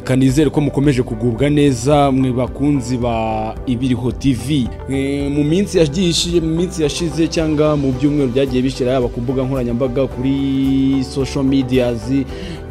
Reka nizere ko mukomeje kugubwa neza mwe bakunzi ba Ibiriho TV. Mu minsi yagiye, mu minsi yashize cyangwa mu byumweru byagiye bishira, yaba ku mbuga nkoranyambaga, kuri social medias,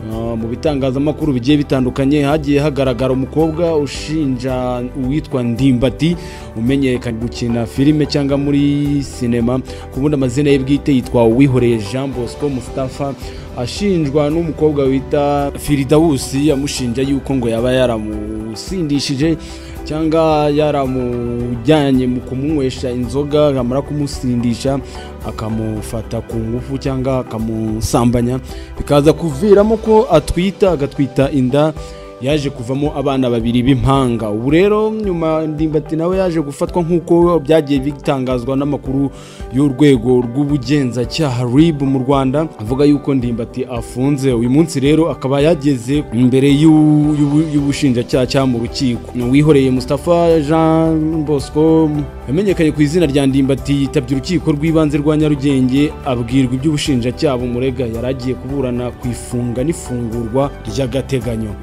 mu bitangazamakuru bigiye bitandukanye, hagiye hagaragara umukobwa ushinja uwitwa Ndimbati umenyekanye gukina filime cyangwa muri sinema. Ku bundi amazina ye bwite yitwa Uwihoreye Jean Bosco Mustafa, ashinjwa n'umukobwa wita Firidawusi, amushinja yuko ngo yaba yaramusindishije cyangwa yaramujyanye mu kumunywesha inzoga, akamara kumusindisha akamufata ku ngufu cyangwa akamusambanya, bikaza kuviramo ko atwita, agatwita inda yaje kuvamo abana babiri b'impanga. Ubu rero nyuma Ndimbati nawe yaje gufatwa nk'uko byagiye bitangazwa n'amakuru y'urwego rw'ubugenzacyaha RIB mu Rwanda, avuga yuko Ndimbati afunze. Uyu munsi rero akaba yageze imbere y'ubushinjacyaha cyangwa mu rukiko. Uwihoreye Mustafa Jean Bosco yamenyekanye ku izina rya Ndimbati yitabye urukiko rw'ibanze rwa Nyarugenge, abwirwa iby'ubushinjacyaha bumurega. Yari agiye kuburana ku ifunga n'ifungurwa ry'agateganyo.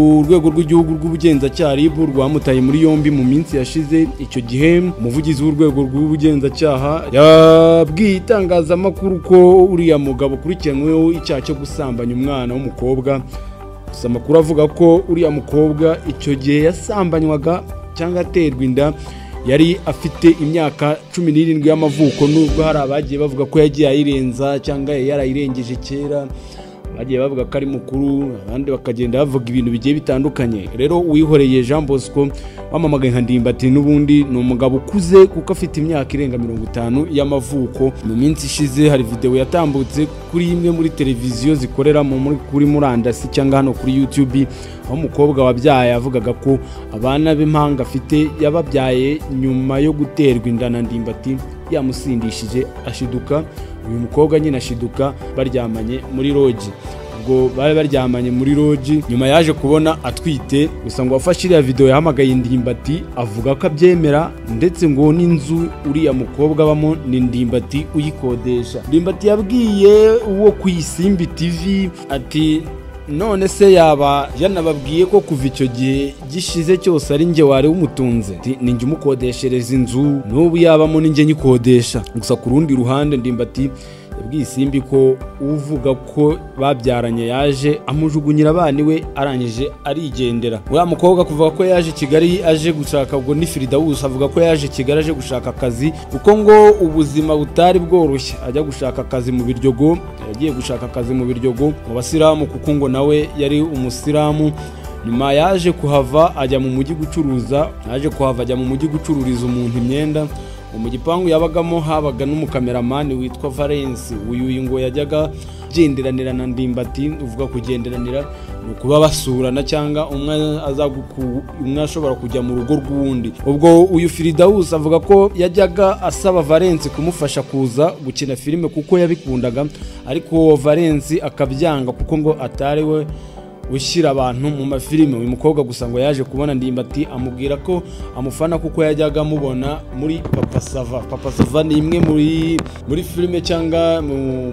Urwego rw'igihugu rw'ubugenzacyaha RIB rwamutaye muri yombi mu minsi yashize. Icyo gihe umuvugizi w'urwego rw'ubugenzacyaha yabwiye itangazamakuru ko uriya mugabo ukurikiranyweho icyaha cyo gusambanya umwana w'umukobwa. Gusa amakuru avuga ko uriya mukobwa icyo gihe yasambanywaga cyangwa aterwa inda yari afite imyaka 17 y'amavuko, nubwo hari abagiye bavuga ko yagiye ayirenza cyangwa yarayirengeje kera, bagiye bavuga ko ari mukuru, abandi bakagenda bavuga ibintu bigiye bitandukanye. Rero Uwihoreye Jean Bosco wamamagaye nka Ndimbati n'ubundi ni umugabo ukuze kuko afite imyaka irenga 50 y'amavuko. Mu minsi ishize hari video yatambutse kuri imwe muri televiziyo zikorera kuri murandasi cyangwa hano kuri YouTube, aho umukobwa wabyaye avugaga ko abana b'impanga afite yababyaye nyuma yo guterwa inda na Ndimbati yamusindishije, ashiduka uyu mukobwa nyine ashiduka baryamanye muri roji. Ubwo bari baryamanye muri roji, nyuma yaje kubona atwite. Gusa ngo wafashe iriya video yahamagaye Ndimbati avuga ko abyemera, ndetse ngo n'inzu uriya mukobwa abamo ni Ndimbati uyikodesha. Ndimbati yabwiye uwo ku Isimbi TV ati none se yaba yanababwiye ko kuva icyo gihe gishize cyose ari njye wari umutunze, ni njye umukodeshereza inzu, n'ubu yabamo ni njye nyikodesha. Gusa ku rundi ruhande Ndimbati yabwiye Isimbi ko uvuga ko babyaranye yaje amujugunyira abana iwe, arangije arigendera. Uriya mukobwa kuvuga ko yaje Kigali aje gushaka, ubwo ni Firidawusi avuga ko yaje Kigali aje gushaka akazi kuko ngo ubuzima butari bworoshye, ajya gushaka akazi mu Biryogo. Yagiye gushaka akazi mu Biryogo mu basilamu kuko ngo nawe yari umusilamu. Nyuma yaje kuhava ajya mu mujyi gucuruza, yaje kuhava ajya mu mujyi gucururiza umuntu imyenda. Mu gipangu yabagamo habaga n'umukameramani witwa Valence. Uyu ngo yajyaga agenderanira na Ndimbati. Uvuga kugenderanira ni ukuba basurana cyangwa umwe ashobora kujya mu rugo rw'uwundi. Ubwo uyu Firidawusi avuga ko yajyaga asaba Valence kumufasha kuza gukina filime kuko yabikundaga, ariko Valence akabyanga kuko ngo atari we ushyira abantu mu mafilime. Uyu mukobwa gusa ngo yaje kubona Ndimbati amubwira ko amufana kuko yajyaga amubona muri Papa Sava. Papa Sava ni imwe muri filime cyangwa mu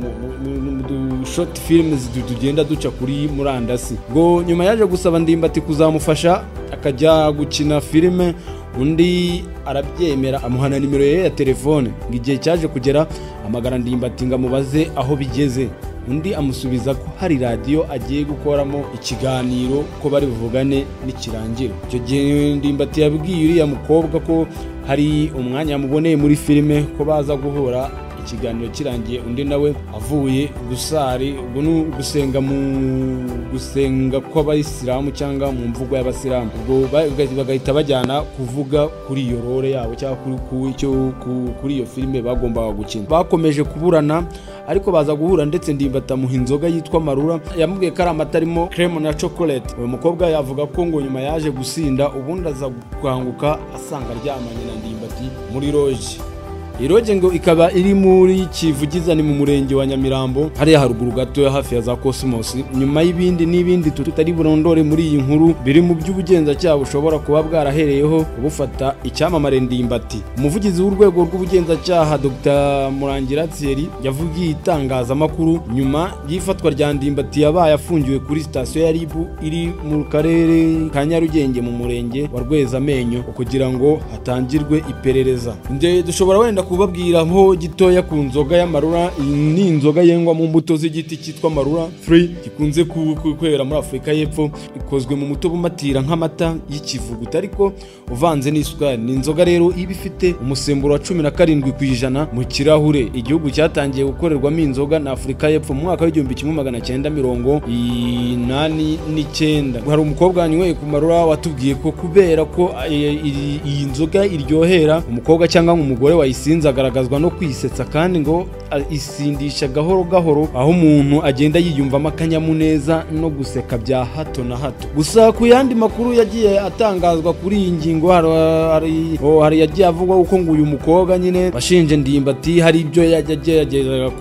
short films tugenda duca kuri murandasi. Ngo nyuma yaje gusaba Ndimbati kuzamufasha akajya gukina filime, undi arabyemera amuhana nimero ye ya telefone. Igihe cyaje kugera amagara Ndimbati ngo amubaze aho bigeze, undi amusubiza ko hari radiyo agiye gukoramo ikiganiro ko bari buvugane n'ikirangira. Icyo gihe Ndimbati yabwiye uriya mukobwa ko hari umwanya yamuboneye muri filime ko baza guhura ikiganiro kirangiye, undi nawe avuye gusari, ubwo ni gusenga mu gusenga kw'abayisilamu cyangwa mu mvugo y'abasilamu, ubwo bagahita bajyana kuvuga kuri iyo role yabo cyangwa kuri iyo filime bagombaga gukina. Bakomeje kuburana ariko baza guhura, ndetse Ndimbati amuha inzoga yitwa Marura, yamubwiye ko ari amata arimo creme na chocolate. Uyu mukobwa yavuga ko ngo nyuma yaje gusinda, ubundi aza gukanguka asanga aryamanye na Ndimbati muri roji. Iroge ngo ikaba iri muri Kivugiza, ni mu murenge wa Nyamirambo, hariya haruguru gato hafi ya za Cosmos. Nyuma y'ibindi n'ibindi tutari burondore muri iyi nkuru biri mu by'ubugenzacyaha bushobora kuba bwarahereyeho bufata icyamamare Ndimbati. Umuvugizi w'urwego rw'ubugenzacyaha Dr Murangira Thierry yavugiye itangazamakuru nyuma y'ifatwa rya Ndimbati yabaye afungiwe kuri sitasiyo ya RIB iri mu karere ka Nyarugenge mu murenge wa Rwezamenyo kugira ngo hatangirwe iperereza. Dushobora wenda kubabwira ho gitoya ku nzoga y'amarura. Iyi ni inzoga yengwa mu mbuto z'igiti cyitwa marura 3 gikunze kwera muri Afurika y'Epfo, ikozwe mu mutobe umatira nk'amata y'ikivuguto ariko uvanze n'isukari. Ni inzoga rero iba ifite umusemburo wa 17% mu kirahure. Igihugu cyatangiye gukorerwamo inzoga na Afurika y'Epfo mu mwaka w'1989. Hari umukobwa wanyweye ku marura watubwiye ko kubera ko iyi nzoga iryohera umukobwa cyangwa umugore wayisinze agaragazwa no kwisetsa, kandi ngo isindisha gahoro gahoro aho umuntu agenda yiyumvamo akanyamuneza no guseka bya hato na hato. Gusa ku yandi makuru yagiye atangazwa kuri iyi ngingo, hari yagiye avugwa uko ngo uyu mukobwa nyine washinje Ndimbati hari ibyo yageragezaga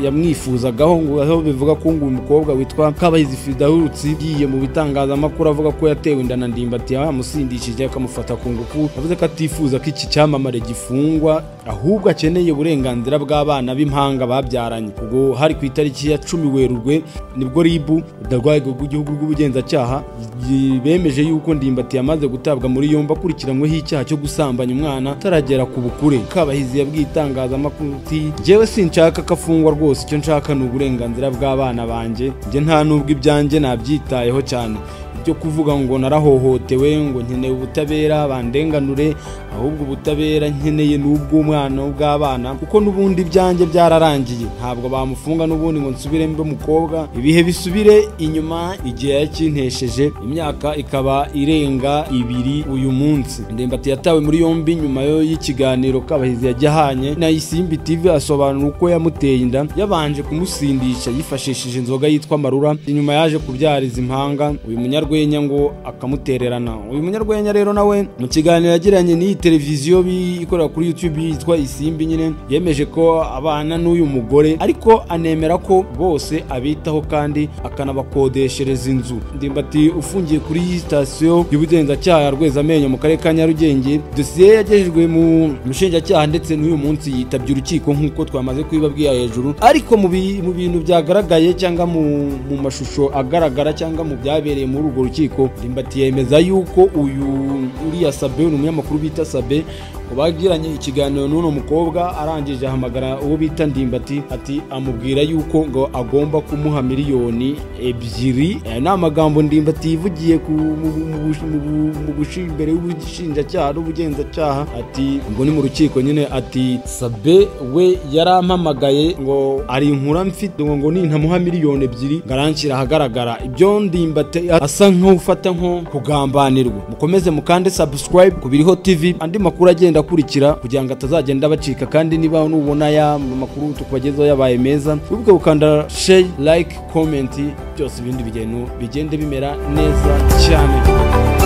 yamwifuzagaho, ngo aho bivuga ko ngo uyu mukobwa witwa Kabahizi Fidahurutsi yagiye mu bitangazamakuru avuga ko yatewe inda na Ndimbati yamusindishije akamufata ku ngufu. Yavuze ko atifuza ko iki cyamamare gifungwa, ahubwo akeneye uburenganzira bw'abana b'impanga babyaranye. Ubwo hari ku itariki ya 10 Werurwe nibwo RIB, urwego rw'igihugu rw'ubugenzacyaha, bemeje yuko Ndimbati yamaze gutabwa muri yombi akurikiranyweho icyaha cyo gusambanya umwana ataragera ku bukure. Kabahizi yabwiye itangazamakuru ati: "Njyewe sinshaka ko afungwa rwose, icyo nshaka ni uburenganzira bw'abana banjye, njye nta nubwo ibyanjye nabyitayeho cyane byo kuvuga ngo narahohotewe ngo nkeneye ubutabera bandenganure, ahubwo ubutabera nkeneye n'ubw'umwana bw'abana, kuko n'ubundi ibyanjye byararangiye, ntabwo bamufunga n'ubundi ngo nsubire mbe umukobwa, ibihe bisubire inyuma igihe yakintesheje, imyaka ikaba irenga 2 uyu munsi." Ndimbati yatawe muri yombi nyuma y'ikiganiro Kabahizi yajyahanye na Isimbi TV asobanura uko yamuteye inda, yabanje kumusindisha yifashishije inzoga yitwa marura, inyuma yaje kubyariza impanga uyu munyarwenya ngo akamutererana. Uyu munyarwenya rero nawe mu kiganiro yagiranye n'iyi televiziyo ikorera kuri YouTube yitwa Isimbi nyine, yemeje ko abana n'uyu mugore, ariko anemera ko bose abitaho kandi akanabakodeshereza inzu. Ndimbati ufungiye kuri sitasiyo y'ubugenzacyaha ya Rwezamenyo mu karere ka Nyarugenge, dosiye yagejejwe mu mushinjacyaha ndetse n'uyu munsi yitabye urukiko nk'uko twamaze kubibabwira hejuru. Ariko mu bintu byagaragaye cyangwa mu mashusho agaragara cyangwa mu byabereye muri urwo rukiko, Ndimbati yemeza yuko uyu uriya Sabe, ni umunyamakuru bita Sabe, bagiranye ikiganiro n'uno mukobwa, arangije ahamagara uwo bita Ndimbati ati amubwira yuko ngo agomba kumuha 2 miliyoni. Ni amagambo Ndimbati yivugiye mu imbere y'ubushinjacyaha n'ubugenzacyaha, ati ngo ni mu rukiko nyine, ati Sabe we yarampamagaye ngo ari inkura mfite ngo nintamuha 2 miliyoni ngaranshyira ahagaragara. Ibyo Ndimbati asa nk'ufata nko kugambanirwa. Mukomeze mukande subscribe ku Biriho TV, andi makuru agenda akurikira kugira ngo atazagenda bacika, kandi niba nubona ya makuru tukubagezaho yabaye meza, wibuke gukanda share, like, comment, byose ibindi bigende bimera neza cyane.